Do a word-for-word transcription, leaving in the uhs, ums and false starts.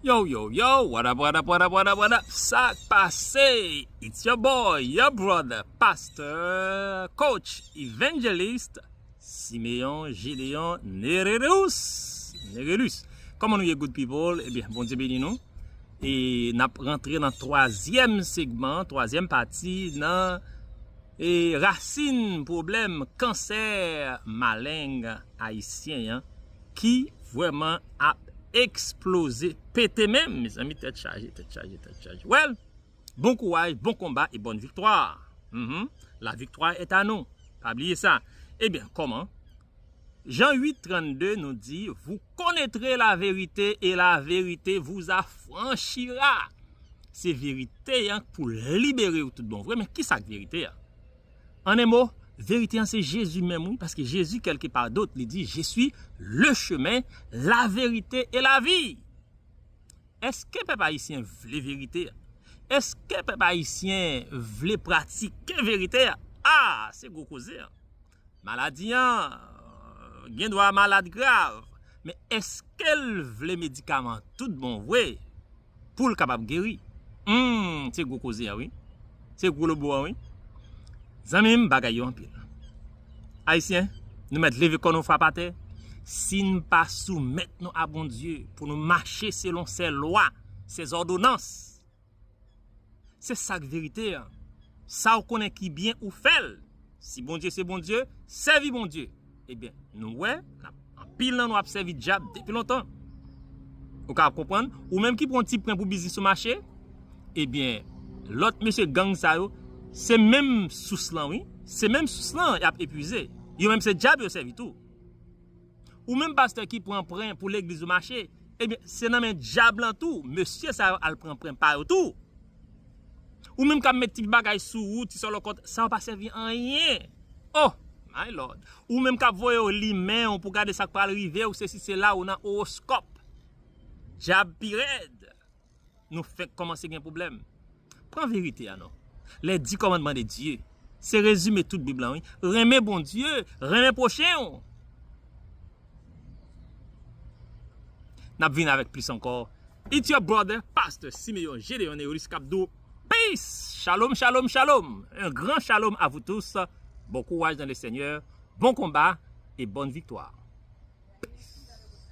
Yo, yo, yo, what up, what up, what up, what up, what up? Sa k pase? It's your boy, your brother, pastor, coach, evangelist, Simeon Gédéon Nerelus. Nerelus. Kòman nou ye, good people? Ebyen, Bondye beni nou. E n ap rantre nan twazyèm segman, twazyèm pati nan e rasin pwoblèm kansè maleng ayisyen an ki vrèman ap eksploze, pete menm, mezanmi, tèt chaje, tèt chaje, tèt chaje. Well, bon courage, bon combat et bonne victoire. Mhm. La victoire est à nous. Pa bliye sa. Ebyen, kòman? Jan uit trannde nou di, vous connaîtrez la vérité et la vérité vous affranchira. Se verite an pou libere w tout bon vre, men ki sa k verite a? An en mo, verite an se Jezi menm, wi, paske Jezi, kèlke pa dot, li di, je suis le chemin, la vérité et la vie. Èske pèp ayisyen vle verite a? Èske pèp ayisyen vle pratike verite a? Ah, se gwo koze a. Maladi an gen dwa malad grav, men èske l vle medikaman tout bon vre pou l kapab geri? Hmm, se gwo koze a, wi. Se gwo lobo a, wi. Zanmi m, bagay yo anpil. Ayisyen, nou mèt leve kò nou, frap atè. Si n pa soumèt nou a Bondye pou nou mache selon sè lwa, sè zòdonans, se sa k verite an. Sa w konnen ki byen, ou fè l. Si Bondye se Bondye, sèvi Bondye. Ebyen, nou wè, n ap, anpil nan nou ap sèvi dyab depi lontan. Ou ka konprann? Ou menm ki pran ti pwen pou biznis ou mache, ebyen, lòt mesye gang sa yo, se menm sous lan, wi. Se menm sous lan y ap epuize. Yo menm se dyab yo sèvi tou. Ou menm pastè ki pran pwen pou legliz ou mache, ebyen, se nan men dyab lan tou, mesye sa yo al pran pwen pa yo tou. Ou menm k ap met ti bagay sou ou, ti sòlòkòt, sa yo pa sèvi anyen. Oh, my Lord. Ou menm k ap voye yo li men w pou gade sa k pral rive w, sesi sela, ou nan owoskòp. Dyab pi rèd. Nou fenk kòmanse gen pwoblèm. Pran verite a non. Les dix commandements de Dieu. Se rezime tout Bib lan, wi. Renmen Bondye, renmen pwochen w. N ap vin avèk plis ankò. It's your brother, Pastor Simeon Gédéon Néolis k ap di w, peace! Shalom, shalom, shalom! Un grand shalom à vous tous. Bon courage dans le Seigneur. Bon combat et bonne victoire.